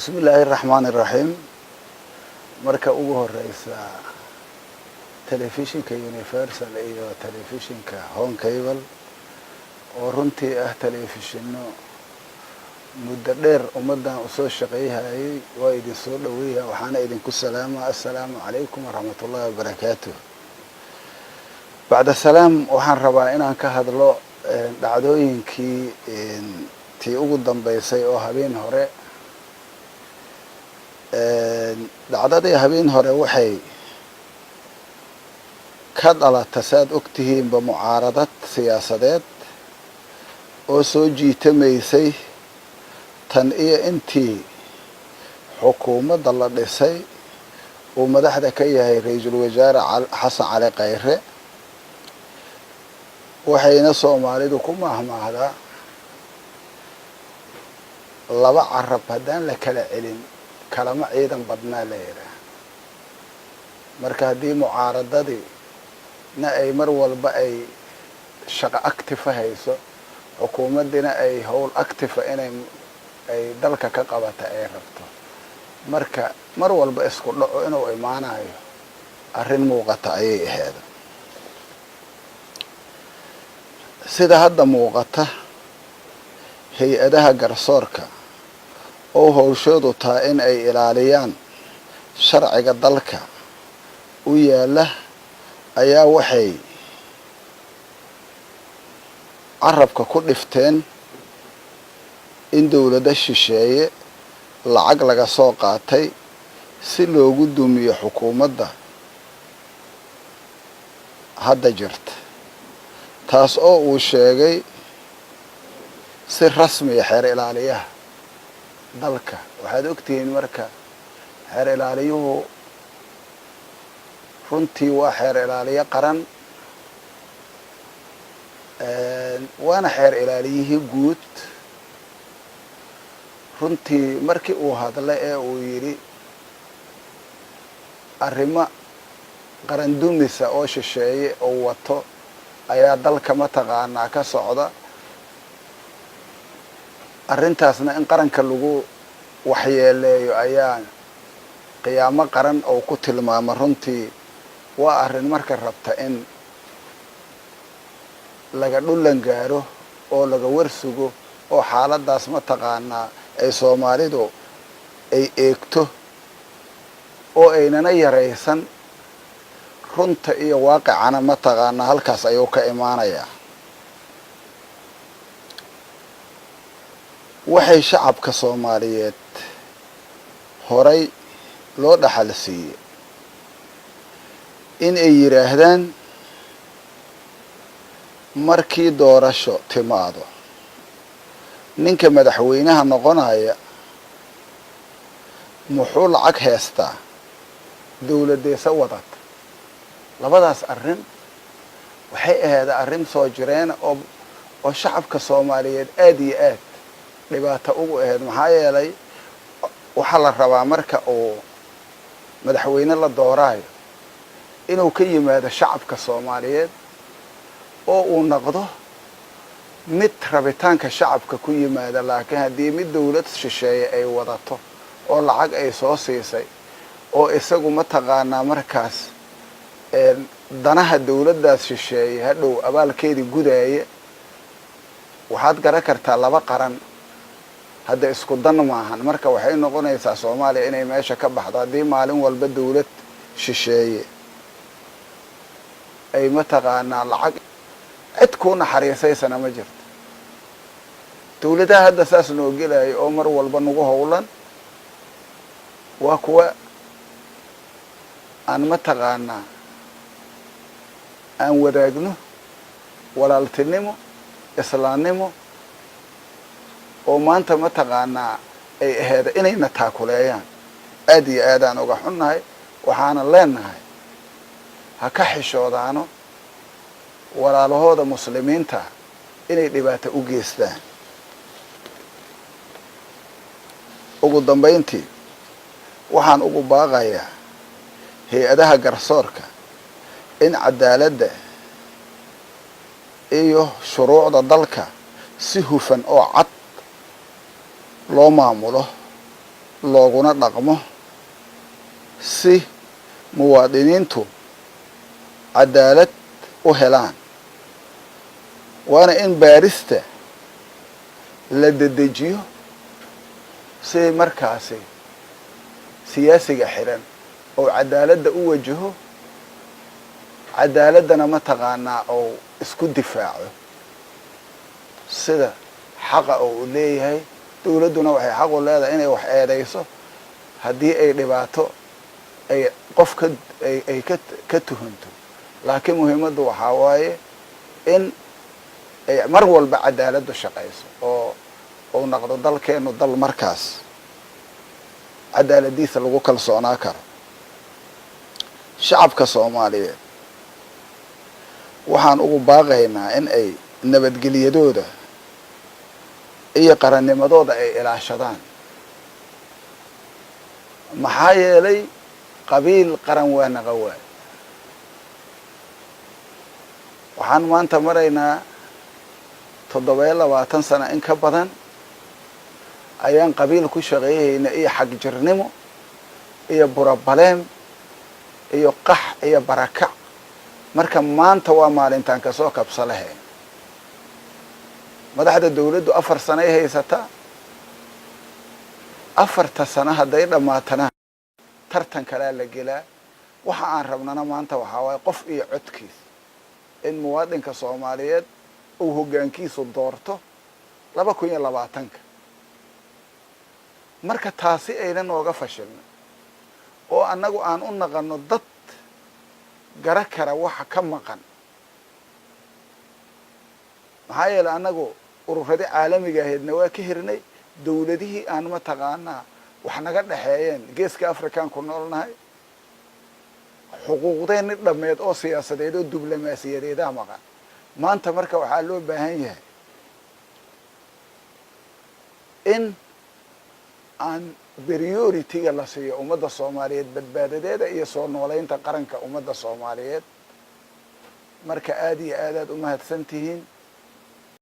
Bismi illaahi raxmaan iraxiim. Marka ugu horeysa, telefishinka Universal iyo telefishinka Horn Cable, oo runtii ah telefishino muddo dheer ummaddan usoo shaqeyhayay, waa idin soo dhaweeya. Waxaana idinku salaama assalaamu calaykum waraxmat ullahi wabarakaatuh. Bacda salaam, waxaan rabaa inaan ka hadlo dhacdooyinkii tii ugu dambeysay oo habeen hore. Dhacdadii habeen hore waxay ka dhalata, saad ogtihiinba, mucaaradad siyaasadeed oo soo jiitamaysay tan iyo intii xukuumadda la dhisay uu madaxda ka yahay Ra-iisul Wasaare Xasan Cali Khayre. Waxayna Soomaalidu ku maahmaahdaa, laba carab haddaan la kala celin, kalama ciidan badnaa la yidhaah. Marka haddii mucaaradadii na ay mar walba ay shaqo active hayso, xukuumaddiina ay howl active inay ay dalka ka qabata ay rabto, marka mar walba isku dhaco inuu imaanayo arrin muuqata ayay aheeda. Sida hadda muuqata, hay-adaha garsoorka oo howshoodu tahay in ay ilaaliyaan sharciga dalka u yaala ayaa waxay carabka ku dhifteen in dowladda shisheeye lacag laga soo qaatay si loogu dumiyo xukuumadda hadda jirta, taas oo uu sheegay si rasmiya xeer ilaaliyaha dalka. Waxaad ogtihiin marka, xeer ilaaliyuhu runtii waa xeer ilaaliye qaran, waana xeer ilaaliyihii guud. Runtii markii uu hadlay ee uu yidhi arrimo qarandumisa oo shisheeye oo wato ayaa dalka mataqaanaa ka socda, arrintaasna in qaranka lagu waxyeeleeyo ayaa qiyaamo qaran oo ku tilmaama, runtii waa arrin marka rabta in laga dhullan gaaro oo laga warsugo, oo xaaladaas mataqaanaa ay Soomaalidu ay eegto oo aynana yaraysan. Runta iyo waaqicana mataqaanaa halkaas ayuu ka imaanayaa. Waxay shacabka Soomaaliyeed horay loo dhaxal siiyey in ay yidhaahdaan markii doorasho timaado, ninka madaxweynaha noqonaya muxuu lacag heestaa, dowladeesa wadata. Labadaas arrin waxay ahayd arrin soo jireena oo shacabka Soomaaliyeed aada iyo aad dhibaato ugu ahayd. Maxaa yeelay, waxaa la rabaa marka uu madaxweyne la dooraayo inuu ka yimaado shacabka Soomaaliyeed oo uu noqdo mid rabitaanka shacabka ku yimaada. Laakiin haddii mid dowlad shisheeye ay wadato oo lacag ay soo siisay oo isagu mataqaanaa markaas danaha dowladdaas shisheeye hadhow abaalkeedii gudaaya, waxaad garan kartaa laba qaran hadda isku dan maahan. Marka waxay noqonaysaa Soomaaliya inay meesha ka baxdo haddii maalin walba dowlad shisheeye ay mataqaanaa lacag. Cid kuu naxariisaysana ma jirto. Dowladaha hadda saas noo gelayo oo mar walba nagu howlan waa kuwa aan mataqaanaa aan wadaagno walaaltinimo, islaamnimo, oo maanta mataqaanaa ay aheeda inayna taakuleeyaan. Aada iyo aadaan uga xunnahay. Waxaana leenahay ha ka xishoodaano walaalahooda muslimiinta inay dhibaato u geystaan. Ugu dambayntii, waxaan ugu baaqayaa hay-adaha garsoorka in cadaaladda iyo shuruucda dalka si hufan oo cad loo maamulo. Looguna dhaqmo si muwaadiniintu cadaalad u helaan. Waana in baarista la dedejiyo si markaasi siyaasiga xiran oo cadaaladda u wajaho, cadaaladdana mataqaanaa oo isku difaaco sida xaqa oo uu leeyahay. Dowladduna waxay xaq u leedahay inay wax eedeyso haddii ay dhibaato ay qof ka ay ka tuhunto, laakiin muhiimaddu waxaa waaye in ay mar walba cadaaladdu shaqayso oo uu noqdo dalkeenu dal markaas cadaaladiisa lagu kalsoonaa karo. Shacabka Soomaaliyeed waxaan ugu baaqaynaa in ay nabadgelyadooda iyo qarannimadooda ay ilaashadaan, maxaa yeelay qabiil qaran waa naqa waay. Waxaan maanta maraynaa 27 sano in ka badan ayaan qabiil ku shaqeeyhayna, iyo xagjirnimo iyo burabaleem iyo qax iyo barakac. Marka maanta waa maalintaan kasoo kabsa lahayn. Madaxda dawladdu 4 sanay haysataa. 4ta sano hadday dhammaatana tartan kalaa la gelaa. Waxa aan rabnana maanta waxaa waaye qof iyo codkiis, in muwaadinka Soomaaliyeed uu hoggaankiisu doorto 2020-ka. Marka taasi ayna nooga fashilna oo annagu aan u naqano dad gara kara waxa ka maqan, maxaa yeeley annagu ururadii caalamiga ahaydna waa ka hirnay, dawladihii aan mataqaanaa wax naga dhexeeyeen. Geeska Afrikaan ku noolnahay, xuquuqdeenni dhammeed oo siyaasadeed oo diblomaasiyadeedaa maqan maanta. Marka waxaa loo baahan yahay in aan priority-ga la siiyo ummadda Soomaaliyeed, badbaadadeeda iyo soo nooleynta qaranka ummadda Soomaaliyeed. Marka aada iyo aad aad umahadsan tihiin.